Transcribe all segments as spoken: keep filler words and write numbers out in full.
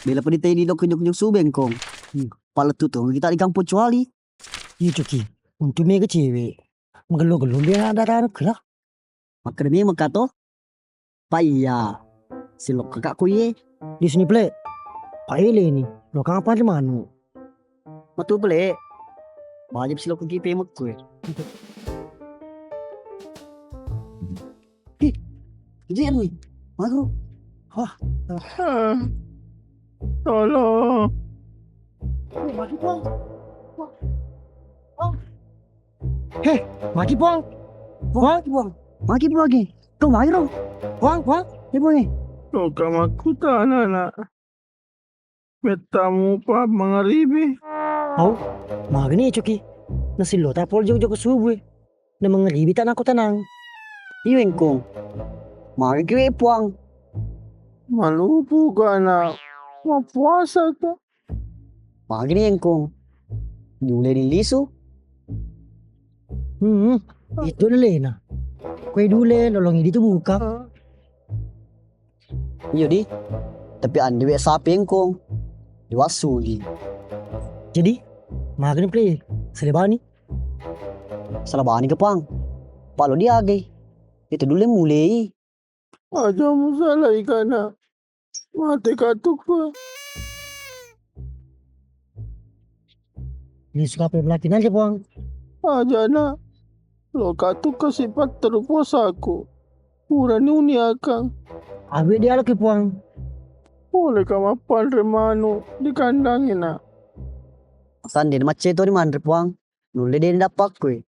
Bela pedi tei di lokko jok-jok subuh engkong. Hmm. Palettu to kita di kampung cuali. Iya, Coki. Untung mega cewek. Magello-gello dia ada anu kela. Makkeda memang ka to? Pa iya. Silokka ka ko iye. Di sini pele. Pa ele ni. Lo kang apa di manu? Matu pele. Wajib silokka ki pemekku e. Ih, Jerry, Magro. Wah. Ah, tolong. Maki, Puang. Puang. Heh, maki, Puang. Puang, maki, Puang. Maki, Puang. Kau Magro. Puang, Puang. Eh, Puang, eh. Loka makkutana, nak. Mettamu pa mangaribi. Au, magani ecoki. Nasillo ta pole joko-joko subuh e. Na mangaribi ta nako tenang. Iyo engkong. Magi kiwe puang. Malupu gana. Mapuasa ka. Magani engkong. Dule ni lisu. Hmm, itu lena. Kue dule lolong idi tu buka. Iyo di, tapi andi we sapi engkong. Diwasuli. Jadi, magani pale salebani? Salebani ke pang. Palo diagai. Itu dulu mulai. Aja musalai kana. Mate katukku. Lisu kape melaki nanja puang. Aja na. Lo katukka sipat teru puasaku. Purani uniakang. Abe dialoki puang. Pole ka mappanre manu di kandangina. Sande macce to ni manre puang. Nulle de dappakku.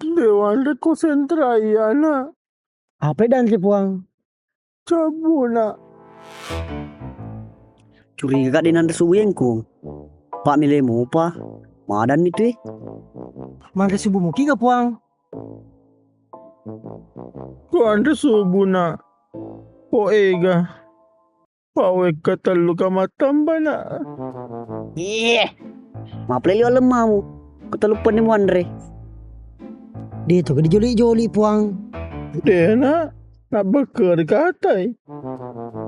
Dewanre ko sentra iyana. Apa danre puang? Cabuna. Curiga ka de nanre subu engkong. Pak mile mopa. Madanni tu e. Manre subu muki ga puang? Ko anre subu na. Ko ega. Pawekka tellu ka mattamba na. Iye. Maple liwa lemmamu. Ko tellu penni muanre. De to ka dijoli-joli puang. De na. Nabbekkeri katai.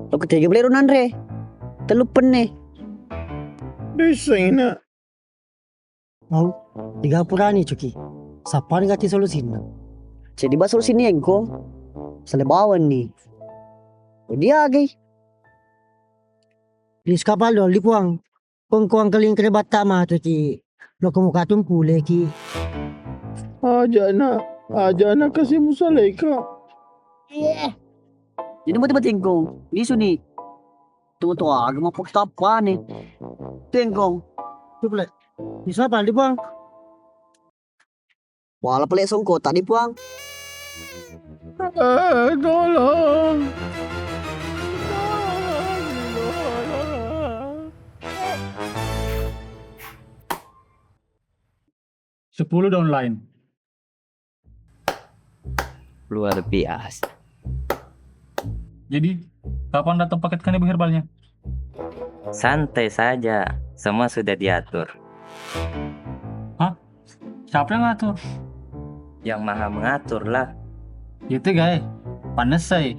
Lo ketega bele ro nanre. Tellu penne. Disseng na. Mau digapurani cuki. Sappani gati solusinna. Jadi ba solusinna engko. Sale bawanni. Diagai. Lis kapal doli puang. Kongkoang keling kere batta matu ki. Loko muka tumpule ki. Aja na, aja na kasi musaleka. Iya. Jadi mati mati engko. Lisu ni. Tuo to aga mapakkappane. Tengkong. Tuple. Bisa apa di puang? Wala pale songko tadi puang. Eh, tolong. Sepuluh downline. Luar biasa. Jadi, kapan datang paket kanibu herbalnya? Santai saja, semua sudah diatur. Hah? Siapa yang ngatur? Yang maha mengatur lah. Itu guys, panas saya.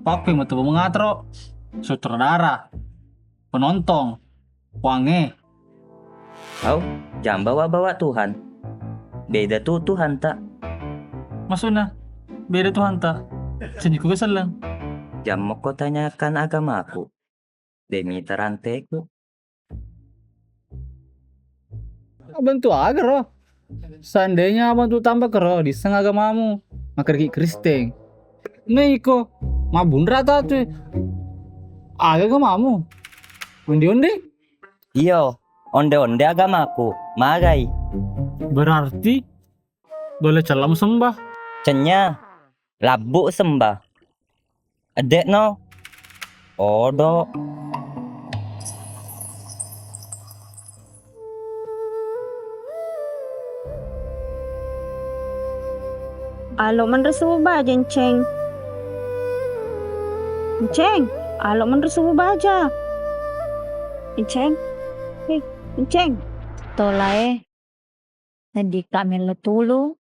Pakai mau mengatur, sutradara, penonton, puange. Au, jang bawa-bawa Tuhan. Beda tu Tuhanta. Maksudna, beda Tuhanta. Sini ku selleng. Jang moko tanyakan agamaku. Demi teranteku. Bentuk aga ro? Seandainya abang tu tambah kero, diseng agamamu. Makerki Kristen. Nah iko, mabunra ta tu. Aga agamamu? Onde-onde? Iyo, onde-onde agamaku. Magai. Berarti boleh celam sembah. Cenya, labbu sembah. Edek no. Odo. Alo menre suba jenceng. Enceng, alo menre subu baja. Enceng. Eh, Enceng. Tolae. Nadika mello tulu.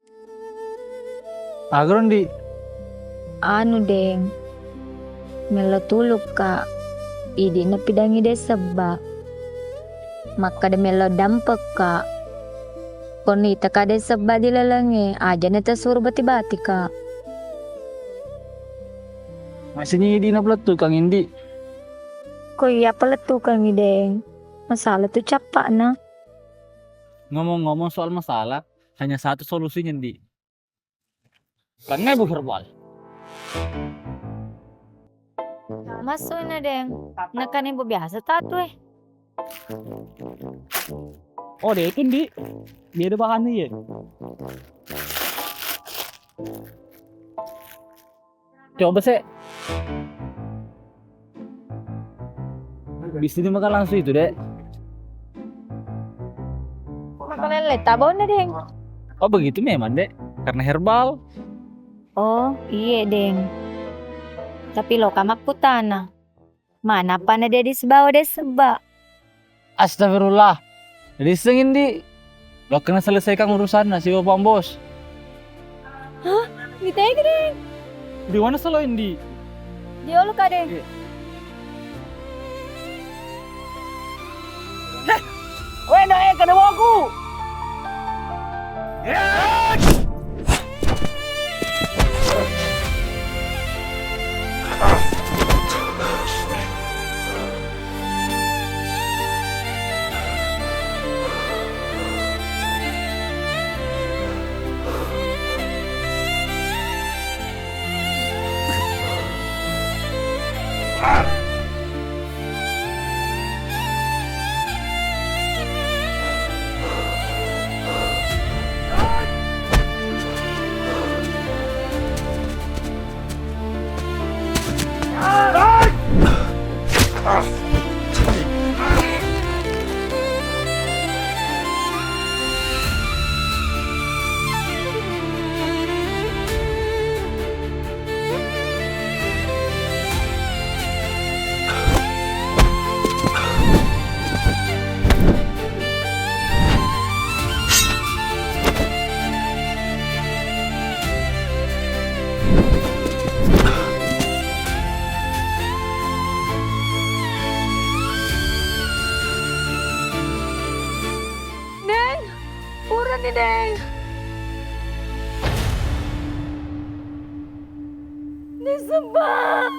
Agaro, Ndi? Anu, Deng. Mello tulu, Kak. idi' napidangngi de' sebba'. Makkeda mello dampekka'. Konni itaka de' sebba' di lalengnge, aja' na tasuro bati-batika'. Masengi idi' napalettukang, Ndi'. Ko iya palettukangngi, Deng. Masala tu cappa'na. Ngomong-ngomong soal masalah, hanya satu solusinya, Ndi'. Kanne Bu Herbal. Massu'na, Deng. Nakkani Bu biasa tatu, eh. Oh, de' itu, Ndi'. Beda bahannya, ye. Coba se. Di sini makan langsung itu, Dek. Makan lele tabona, Deng. Oh, begitu memang, Dek. Karena herbal. Oh, iye, Deng. Tapi loka makkutana. Manappa na de' disibawa de' sebba'. Astagfirullah. Risseng, Ndi'. Lokkana selesaikan urusanna sibawa Pang Bos. Hah? Mitega, Deng? Di mana selo, Ndi'? Di olo ka, Deng. Iya. Heh! Weh, nak, eh, kena bawaku! Deng, purani, Deng. Deng, sebba'.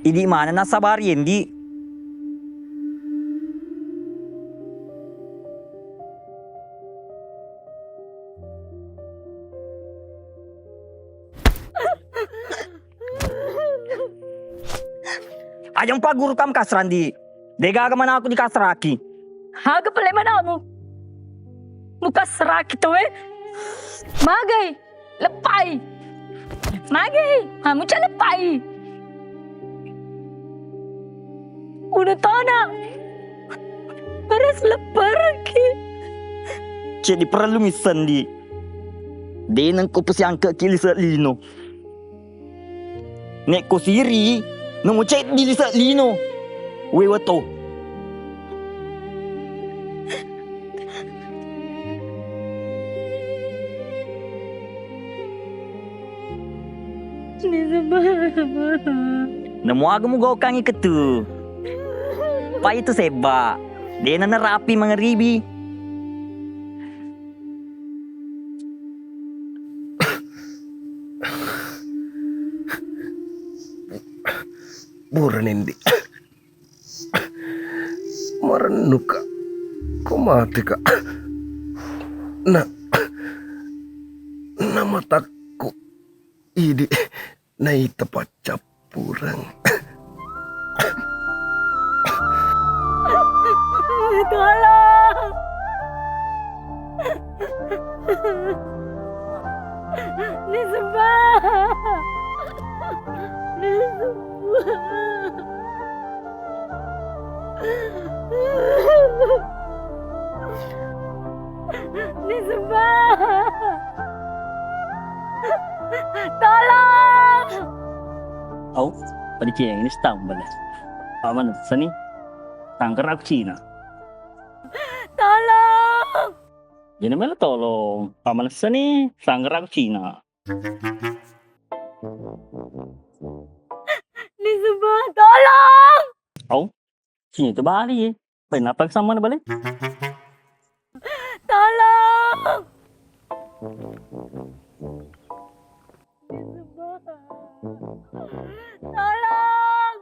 Idi' maneng nassabari, Endi'? Aja' mupagguru kam kasrang, Ndi'. De' gaga manaku dikasraki. Aga pale manamu? Mukasraki tauwe? Magai? Leppai. Magai? Mamuca leppai. Udah tona. Beres lepperaki. Ceddi perlu misseng, Ndi'. De' nengko pasiangkeki lise' lino. Nekko siri, namo ceddi lise' lino. Wewa to. Namo aga mugaukangngi ketu. Pai tu sebba'. De' na narapi mangaribi. Burane, Ndi'. Marennuka. Ko mateka. Na, na matakku. Idi naita paccappureng. Tolong! Nisebba! Nisebba! Nisebba! Tolong! Au, pada cieng ini stambal. Paman seni, tangkar aku Cina. Tolong! Jadi melo tolong, paman seni, tangkar aku Cina. Nisebba, tolong! Au, sini tu bali, eh. Penapa sama bali? Tolong! Tolong!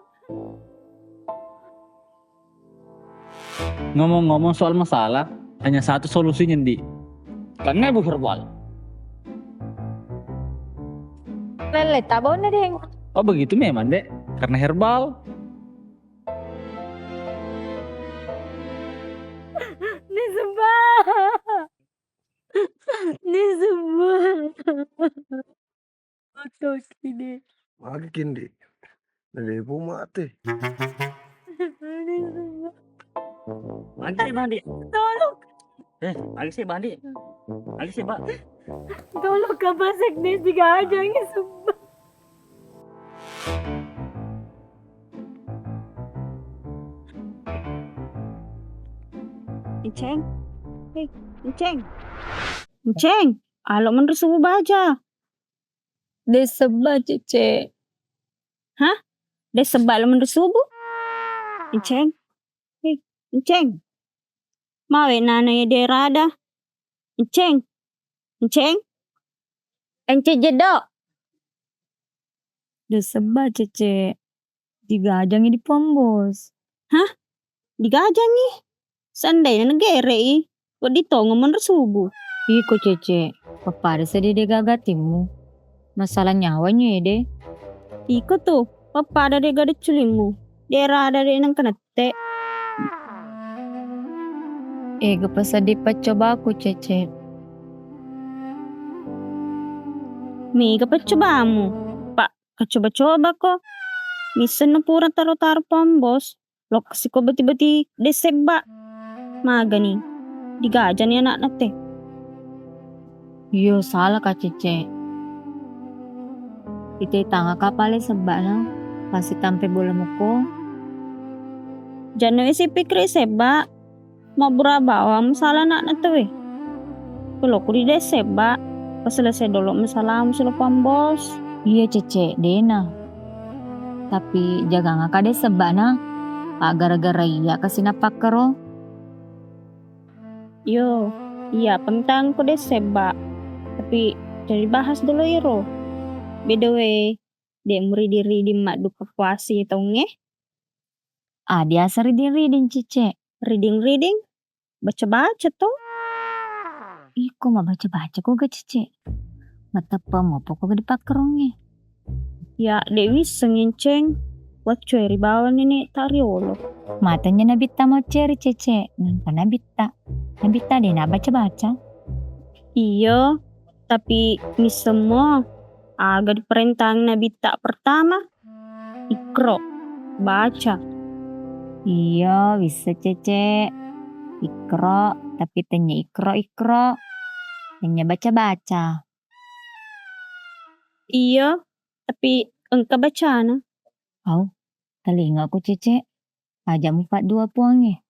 Ngomong-ngomong soal masalah, hanya satu solusinya, Ndi. Karena Bu Herbal. Lele tabona, Deng. Oh, begitu memang, Dek. Karena herbal. Ini semua. Ini semua. Oke, oke deh. Magi kindi. Nade pu mate. Magi sih, Bandi. Tolong. Eh, magi sih, Bandi. Magi sih, Mbak. Tolong, Kak, pasek deh, tiga aja ini, sumpah. Enceng. Hei, Enceng. Enceng, alo menre subuh baja. De sebba, Cece. Hah? De sebba lo menre subuh? Enceng. Hei, Enceng. Mawe nana ede rada. Enceng. Enceng. Enceng jeddo. De sebba, Cece. Digajangi di Puang Bos. Hah? Digajangi? Seandaina nagere'i, wedding tonga monro subuh. Iko, Cece, pappada seddi de gaga timmu. Masalah nyawa nyo ede. Iko tu, pappada de gaga decculimmu. De rada de nengka nette. Ega paseddi paccobaku, Cece. Mega paccobamu, Pak. Kacoba-coba ko. Missenno pura taro-taro Puang Bos. Lokko siko beti-beti de sebba. Magani. Digajani anakna te. Iyo, salah ka, Cece. Ite tanga kapale sebbana. Pasti tampe bola muko. Janna wesi pikiri sebba. Mabbura bawang masalah anakna tauwe. Kelo ku ri de sebba, paselesai dolo masalahmu silo Puang Bos. Iya, Cece, dena. Tapi jagangaka de sebbana, pa gara-gara iya kasi napakkero. Yo, iya pentang ku de sebba. Tapi jadi bahas dolo iro. By the way, de muriding-riding madduka puasi taungnge? Ah, biasa riding-riding, Cece. Riding-riding? Baca-baca to? Iko mabbaca-baca ko ga, Cece? Mateppa mopo ko ga dipakkerongnge? Ya, de wisseng, Enceng. Waccoe ri bawang nene ta riolo. Matanya nabitta mocceri, Cece. Nangka nabitta. Nabitta de na baca-baca. Iyo, tapi missemmo aga diperentang nabitta pertama? Iqra, baca. Iya, wisseng, Cece. Iqra, tapi tennya iqra, iqra. Tennya baca-baca. Iya, tapi engka bacana. Au, telingaku, Cece. Aja mupaddua puangnge.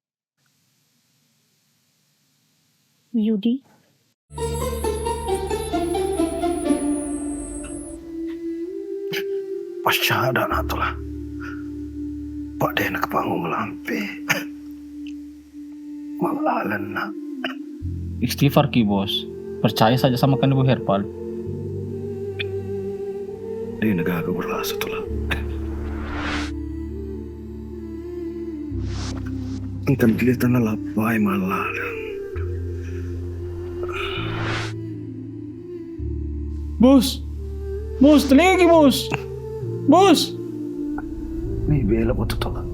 Yudi. Pasyada na tola. Pak dena kepangu melampe. Mallalenna. Istighfar ki, Bos. Percaya saja sama kan Bu Herbal. Dena gaga berasa tola. Engka kita nalappai mallalang. Bos. Bos, telingaki, Bos. Bos. Wih, bela bottu Tola.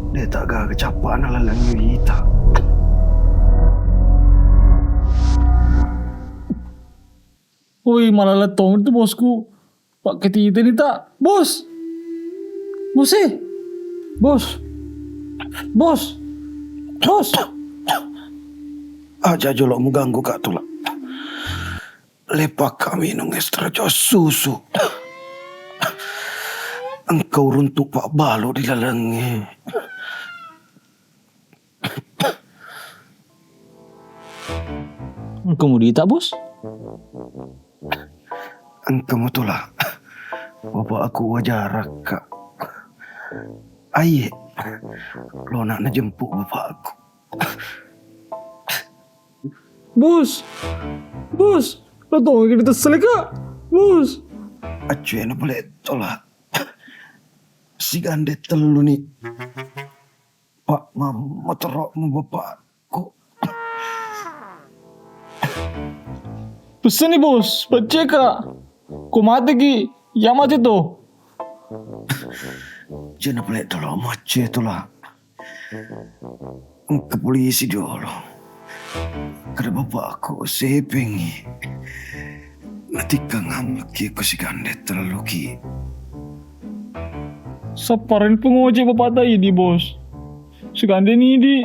De' ta gaga cappa'na laleng ita. Woi, malala tong tu bosku. Pak ketite ni ta, Bos. Bos eh. Bos. Bos. Bos. Aja jolo muganggu Kak Tola. Lepakka minung es tera jos susu. Engka uruntu pabbalu di lalengnge. Engka mudita, Bos? Engka mutola. Bapakku wajarakka. Aiye. Lona najempu bapakku. Bos, Bos, lo tongi kita seleka, Bos. Accuena pale Tola. Sigande tellu ni. Pak, mamma terok mu bapakku. Pesseni, Bos, pacceka. Ko mateki, ya mate to. Jena pale Tola, macce Tola. Engka polisi jolo. Kada bapakku sepengi. Natikkang ammekki ko sigande telluki. Sapparenni pengojek bapakta idi, Bos. Sigande ni idi.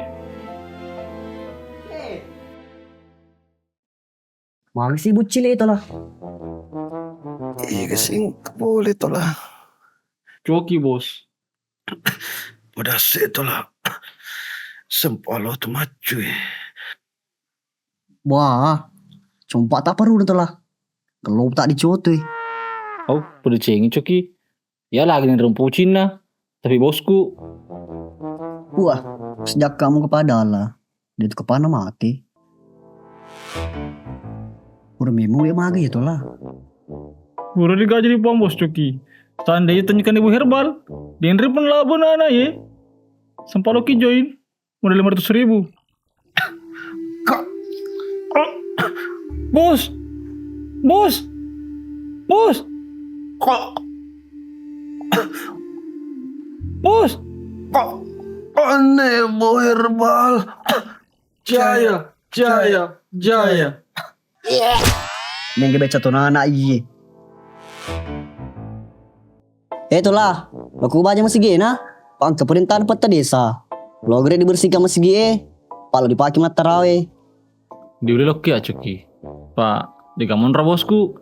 Magasi bucci le Tola. Iya, gasing pole Tola. Coki, Bos. Pada se Tola. Sempalo tu maccu e. Wah, compa tak perlu Tola. Kalau tak dicoto e. Au, pada cengi Coki. Ya lagi ni rumpu cinna, tapi bosku. Wah, sejak kamu kepada Allah, dia tu kepana mati. Udah memu ya magi ya Tola. Udah digaji di pom bos Coki. Seandainya tanyakan ibu herbal, denre pun labo nana ye. Sempat loki join. Modal lima ratus ribu. Kak. Bos. Bos. Bos. Kak. Bos. Kak. Aneh, Bo Herbal. Jaya, jaya, jaya. Nengge beca tonana iye. Eh Tola, maku baja masigena, pangka perintah petta desa. Lo gere dibersihkan masigi e, palo dipake mattarawe. Diule lokki accuki. Pak, dega monra bosku.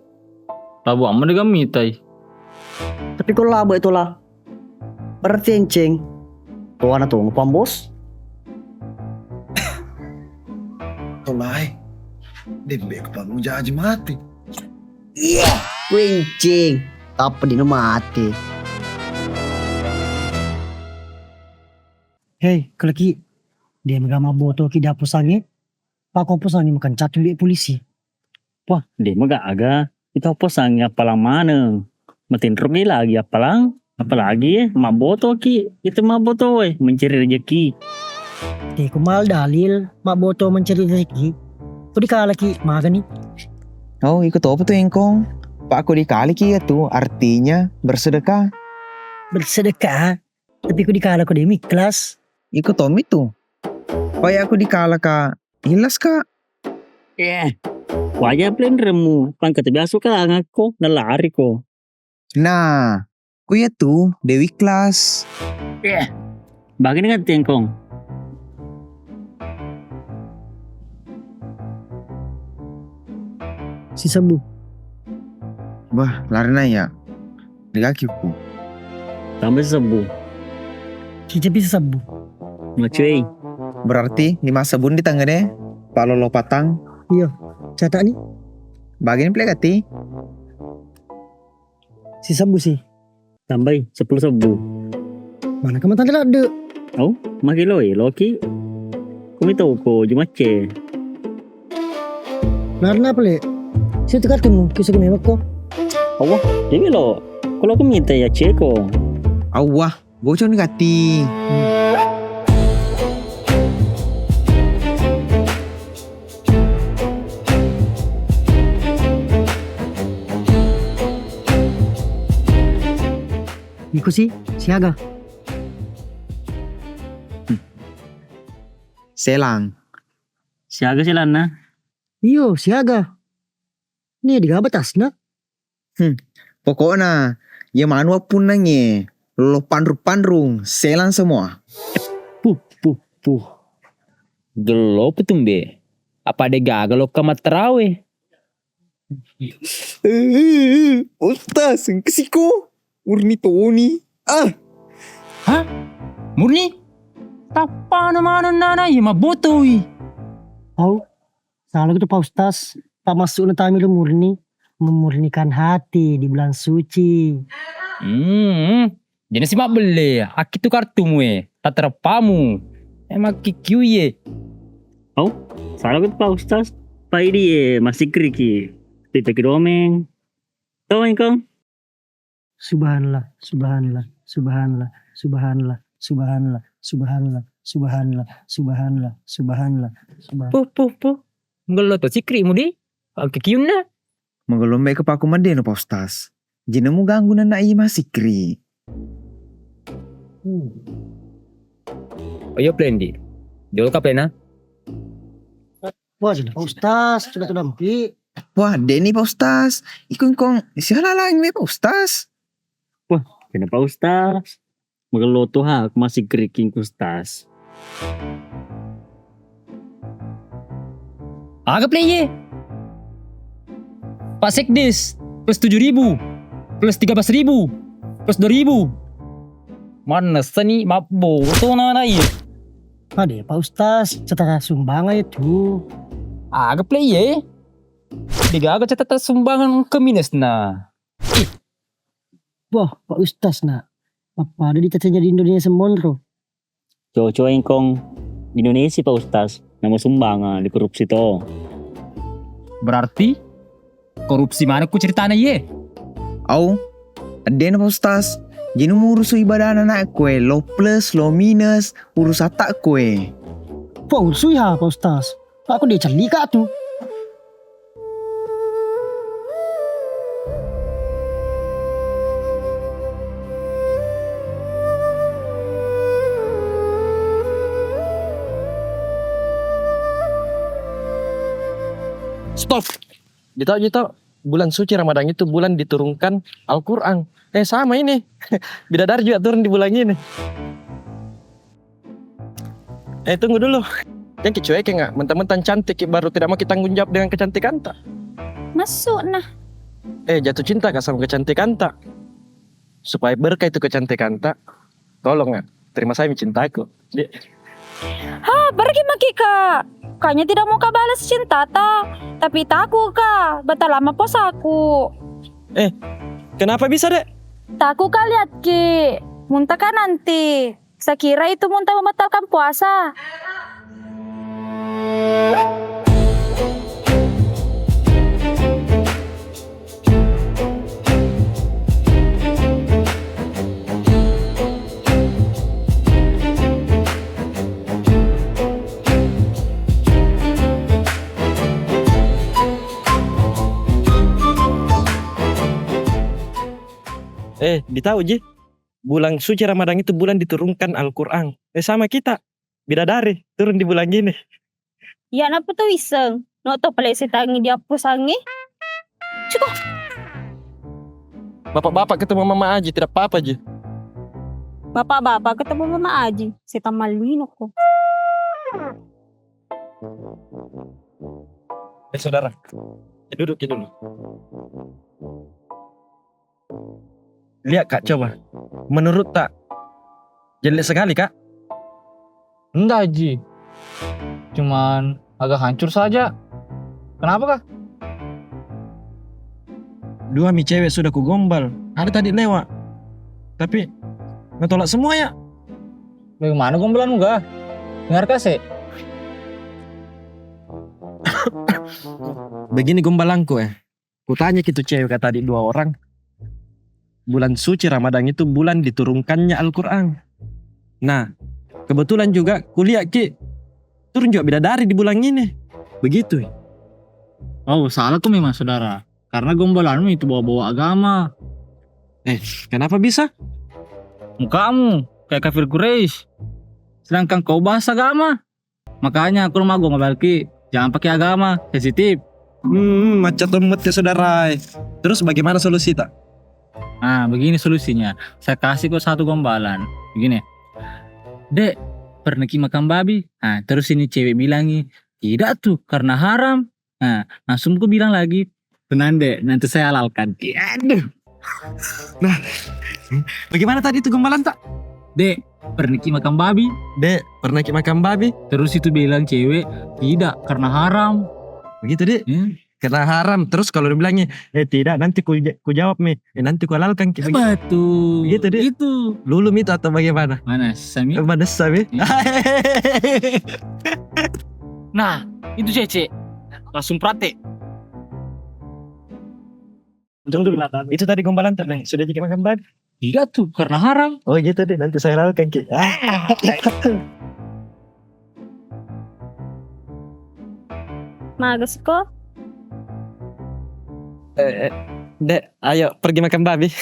Labu amma dega mitai. Tapi ko labu e Tola. Berarti enceng. Toana tong pang bos. Tolai. Dembe ko pang jaji mati. Iya, kuencing. Tappa dina mate. Hei, keleki. De mega mabbotoki di apposangnge. Pakko apposangnge makencang tu polisi. Wah, de mega aga. Ita apposangnge appalang maneng. Matinroki lagi appalang. Apalagi e, mabbotoki. Itu mabboto e, mencari rezeki. Te ko mal dalil, mabboto mencari rezeki. Ko dikalaki, magani. Oh, iko topa tu engkong. Pak, ko dikalaki ya tu, artinya bersedekah. Bersedekah? Tapi ko dikalako demi ikhlas. Iko tomi tu. Paya ko dikalaka, ikhlas ka. Eh, waja plan remu, pangka terbiasa ka angakko, nalari ko. Nah, ku iya tu, Dewi Class. Eh, bagini kan tengkong. Sisebu. Bah, larina ya. Digaki ku. Tambah sisebu. Cicepi sisebu. Macuei. Berarti lima sebun di tengah deh. Palolo patang. Iya, catat ni. Bagini pele kati. Sisebu sih. Tambai seppulo sebbu. Manaka matang ladde? Au, magi lo eloki. Kumi tau ko jumacce. Larna pale. Situ kartumu, kisah kami mako. Awah, dewi lo. Kalau aku minta ya ceko. Awah, bocor ni kati. Si, siaga. Selang. Siaga selanna? Iyo, siaga. Nih, digaga tasna. Hmm. Pokokna, iya manu appunnangnge, lo panrung-panrung, selang semua. Puh, puh, puh. Gello petumbe. Apa de gaga lokka mattarawe? Eh, Ustaz, engka siko. Murni toni. Ah. Hah? Murni? Tappana maneng nana iya mabbotoi. Au, salah gitu Pak Ustaz. Pak masuk na tami lu murni, memurnikan hati di bulan suci. Hmm. Jena si mabbelle, akkitu kartumu e, tatereppamu. E makkikkiu ye. Au, salah gitu Pak Ustaz. Pai di e, masikriki. Titeki domeng. Tau engkau? Subhanallah, subhanallah, subhanallah, subhanallah, subhanallah, subhanallah, subhanallah, subhanallah, subhanallah, subhanallah. Puh, puh, puh. Gello to sikri mudi. Akkikiunna. Magelombe ke paku madeno Pak Ustaz. Jenemu ganggu nana iya masikri. Ayo plendi. Jolo kapena. Wah, sudah Pak Ustaz, sudah sudah mpi. Wah, deni Pak Ustaz. Ikung kong sialalang me Pak Ustaz. Wah, kena Pak Ustaz. Magello toha aku masih keriking Ustaz. Aga play ye? Pak Sekdes plus tujuh ribu plus tiga belas ribu plus dua ribu. Mana seni mabbo tona na iye. Ade Pak Ustaz, catatan sumbangan itu. Aga play ye? Digaga catatan sumbangan ke minus na. Wah, Pak Ustaz na. Apa ada di tetenya di Indonesia monro? Cocok engkong di Indonesia Pak Ustaz. Nama sumbangan di korupsi to. Berarti korupsi mana ku ceritana ye? Au, adena Pak Ustaz. Jenu murusu ibadah anak kue, lo plus, lo minus, urus atak kue. Pak urusui ha Pak Ustaz. Aku dia celika tu. Stop. Jito, jito. Bulan suci Ramadan itu bulan diturunkan Al-Quran. Eh, sama ini. Bidadari juga turun di bulan ini. Eh, tunggu dulu. Jangan ki cuek nggak? Mentang-mentang cantik ki baru tidak mau kita tanggung jawab dengan kecantikanta. Masuk nah. Eh, jatuh cinta kah sama kecantikanta? Supaya berkah itu kecantikanta, tolong nggak? Terima saya cintaku. Di- Ha, pergi maki kak. Kayaknya tidak mau kak balas cintata. Tapi taku kak, batal lama puasaku. Eh, kenapa bisa dek? Taku kak lihat ki. Muntah kak nanti. Sakira itu muntah membatalkan puasa. Eh, ditau ji. Bulan suci Ramadan itu bulan diturunkan Al-Quran. Eh, sama kita. Bidadari turun di bulan ini. Iya, napa tu iseng? No to pale setangi di appusangi. Cukup. Bapak-bapak ketemu Mama Aji, tidak apa-apa ji. Bapak-bapak ketemu Mama Aji, setan malino ko. Eh, saudara, eh, duduk ki dulu. Lihat kak, coba. Menurut tak jelek sekali kak? Enggak ji. Cuman agak hancur saja. Kenapa kak? Dua mi cewek sudah kugombal. Ada tadi lewat. Tapi natolak semua ya. Bagaimana gombalanmu kak? Dengar kasih. Begini gombalangku eh. Kutanya ki tu cewek tadi dua orang, bulan suci Ramadan itu bulan diturunkannya Al-Quran. Nah, kebetulan juga kulihat ki turun juga bidadari di bulan ini. Begitu. Oh, salahku memang saudara. Karena gombalanmu itu bawa-bawa agama. Eh, kenapa bisa? Mukamu kayak kafir Quraisy. Sedangkan kau bahas agama. Makanya aku mau ngomong balik, jangan pakai agama, sensitif. Hmm, macam tempat ya saudara. Terus bagaimana solusi tak? Nah, begini solusinya. Saya kasih kau satu gombalan. Begini. "Dek, pernah ki makan babi?" Nah, terus ini cewek bilangi, "Tidak tuh, karena haram." Nah, langsung ku bilang lagi, "Tenang, Dek, nanti saya halalkan." Aduh. Nah, bagaimana tadi itu gombalan tak? "Dek, pernah ki makan babi?" "Dek, pernah ki makan babi?" Terus itu bilang cewek, "Tidak, karena haram." Begitu, Dek. Hmm. Karena haram. Terus kalau dibilangnya, "Eh, tidak, nanti ku, ku jawab mi. Eh, nanti ku halalkan ki." Betul. Begitu, Dek. Itu. Lulu mi itu atau bagaimana? Mana sami? Eh, mana sami? Iya. Nah, itu Cece. Langsung praktek. Itu tadi gombalan tak, Dek? Sudah jadi makan babi? Tidak tuh, karena haram. Oh gitu, Dek, nanti saya halalkan ki. Ah. Magas ko? Eh, eh, Dek, ayo pergi makan babi.